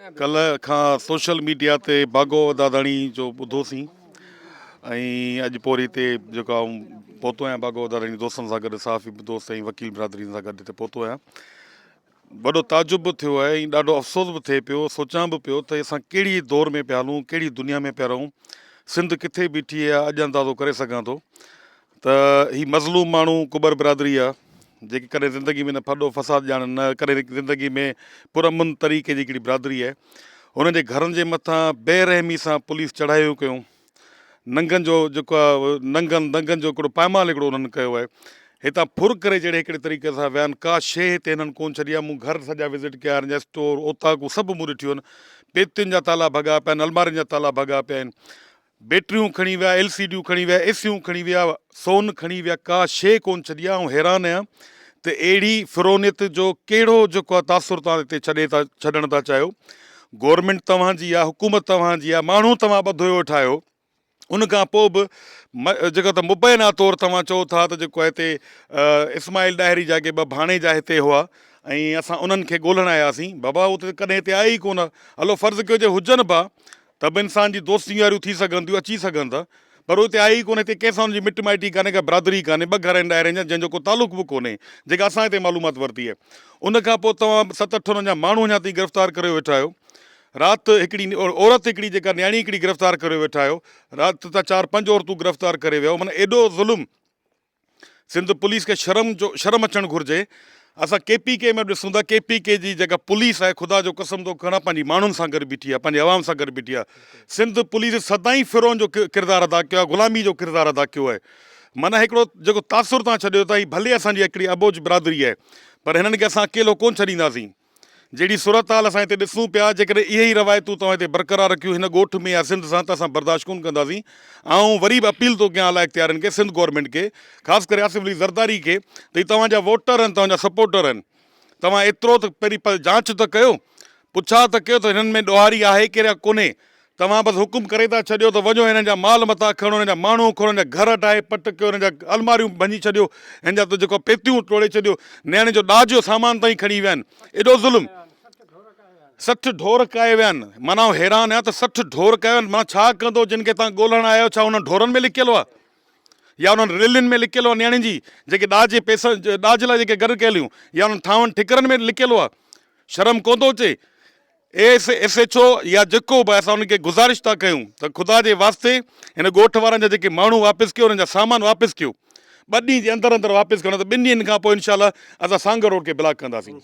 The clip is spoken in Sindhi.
ڪلهه کان سوشل ميڊيا تي باغو داداڻي جو ٻڌوسين ۽ اڄ پوري هتي جيڪو آئون پهتو آهيان باغو داداڻي دوستن سان گڏ صحافي دوست ۽ وڪيل برادري سان گڏ هتي پهتو آهيان وڏو تعجب به ٿيو آهي ۽ ڏاڍو افسوس به ٿئي پيو سوچان به پيو ته اسان ڪهڙي دور ۾ پيا هلون ڪهڙي دنيا ۾ پيا رهون سنڌ ڪٿي بيٺي آهي اڄ اندازو ڪري سگهان ٿو ته هي مظلوم ماڻهو ڪٻر برادري آ جيڪي ڪڏهن زندگي ۾ نه ڦڏو فساد ڄاڻن نه ڪڏهن زندگي ۾ پرامن طريقي جي هڪڙي برادري آهي هنن جي گهرن جي مٿان بي رحمي سان پوليس چڙهايون ڪيون ننگن جو جيڪو آ ننگن دنگن جو هڪڙو پائمال هڪڙو انهن ڪيو آهي هتان ڦر ڪري جهڙي هڪڙي طريقي سان ويا آهن ڪا شيء هتي هنن ڪون ڇڏي آهي مون گهر سڄا وزٽ ڪيا هنن جا اسٽور اوطاقون سڀ مون ڏٺيون آهن پيتين جا تالا ڀڳا پيا آهن المارين جا تالا ڀڳا پيا آهن بيٽريون کڻي ويا، ايل سي ڊيون کڻي ويا، اي سيون کڻي ويا، سون کڻي ويا، ڪا شيء ڪونه ڇڏي آهي. آئون حيران آهيان ته اهڙي فرعونيت جو ڪهڙو جيڪو آهي تاثر توهان هتي ڇڏي ٿا ڇڏڻ ٿا چاهيو. گورنمينٽ توهان جي آهي، حڪومت توهان جي آهي، ماڻهو توهان ٻڌو ويٺا آهيو، ان کان پوء به جيڪو ته مبينا طور توهان چئو ٿا ته جيڪو آهي هتي اسماعيل ڏاهري جا ڪي ٻه ڀاڻيجا هتي هئا ۽ اسان انهن کي ڳولڻ آياسين. بابا هو ته ڪڏهن هتي آيا ئي ڪونه. هلو فرض ڪيو جي هجن به ته به انسان جي دوستيون ياريون ٿي سگهن ٿيون، اچي سگهن ٿا، پر هو هتي آهي ئي ڪونه، هتي ڪنهن سان هن جي مٽ مائٽي ڪانهي، ڪا برادري ڪانهي، ٻه گهر آهن ڏاهرين جا، جنهن جو ڪو تعلق به ڪونهي، جيڪا اسان هتي معلومات ورتي آهي. ان کان پوء توهان ست اٺ انهن جا ماڻهو اڃا تائين گرفتار ڪريو ويٺا آهيو. رات هڪڙي عورت هڪڙي جيڪا نياڻي هڪڙي گرفتار ڪريو ويٺا آهيو. رات تان چار پنج عورتون گرفتار ڪري ويا آهيو، معنيٰ ايڏو ظلم! سنڌ پوليس کي شرم جو شرم اچڻ گهرجي اسان ڪي پي ڪي ۾ ڏسون ٿا ڪي پي ڪي جي جيڪا پوليس آهي خدا جو قسم ٿو کڻان پنهنجي ماڻهن سان گڏ بيٺي آهي پنهنجي عوام سان گڏ بيٺي آهي سنڌ پوليس سدائين فرعون جو ڪردار ادا ڪيو آهي غلامي جو ڪردار ادا ڪيو آهي معنيٰ هڪڙو جيڪو تاثر تان ڇڏيو ٿا هي ڀلي اسان جي هڪڙي اٻوجهه برادري آهي پر هنن کي اسان اڪيلو ڪون ڇڏينداسين جهڙي صورتحال اسان هتي ڏسون پيا، جيڪڏهن اهي ئي روايتون توهان هتي برقرار رکيون هن ڳوٺ ۾ يا سنڌ سان ته اسان برداشت ڪونه ڪنداسين. آئون وري به اپيل ٿو ڪيان اعليٰ اختيارين کي، سنڌ گورنمينٽ کي، خاص ڪري آصف علي زرداري کي ته هي توهان جا ووٽر آهن، توهان جا سپورٽر آهن، توهان ايترو ته پهرين جاچ ته ڪيو، پڇا ته ڪيو ته هنن ۾ ڏوهاري آهي ڪير يا ڪونهي. توهان بس حڪم ڪري ٿا ڇڏيو ته وڃو هنن جا مال متاع کڻو، هنن جا ماڻهو کڻو، هنن جا گهر ڊاهي پٽ ڪيو، هنن جا الماريون ڀڃي ڇڏيو، هنن جا ته جيڪو پيتيون ٽوڙي ڇڏيو، نياڻين جو ڏاج جو سامان تائين کڻي ويا آهن. ايڏو ظلم! 60 ڍور ڪاهي ويا آهن. معنيٰ آئون حيران آهيان ته 60 ڍور ڪاهي ويا آهن، معنيٰ ڇا ڪندو جن کي توهان ڳولڻ آيا آهيو، ڇا انهن ڍورن ۾ لڪيل هئا يا انهن ريلين ۾ لڪيل هئا نياڻين جي جيڪي ڏاج جي پئسن ڏاج لاء جيڪي گڏ ڪيل هيون يا انهن ٿانون ٺڪرن ۾ لڪيل هئا؟ شرم ڪونه ٿو اچي؟ ايس ايس ايڇ او يا جيڪو به اسان انهن کي گذارش ٿا ڪيون ته خدا جي واسطي هن ڳوٺ وارن جا جيڪي ماڻهو واپس ڪيو انهن جا سامان واپس ڪيو ٻه ڏينهن جي اندر اندر واپس ڪيو نه ته ٻن ڏينهن کان پوء انشاء الله اسان سانگهڙ روڊ کي بلاڪ ڪنداسين.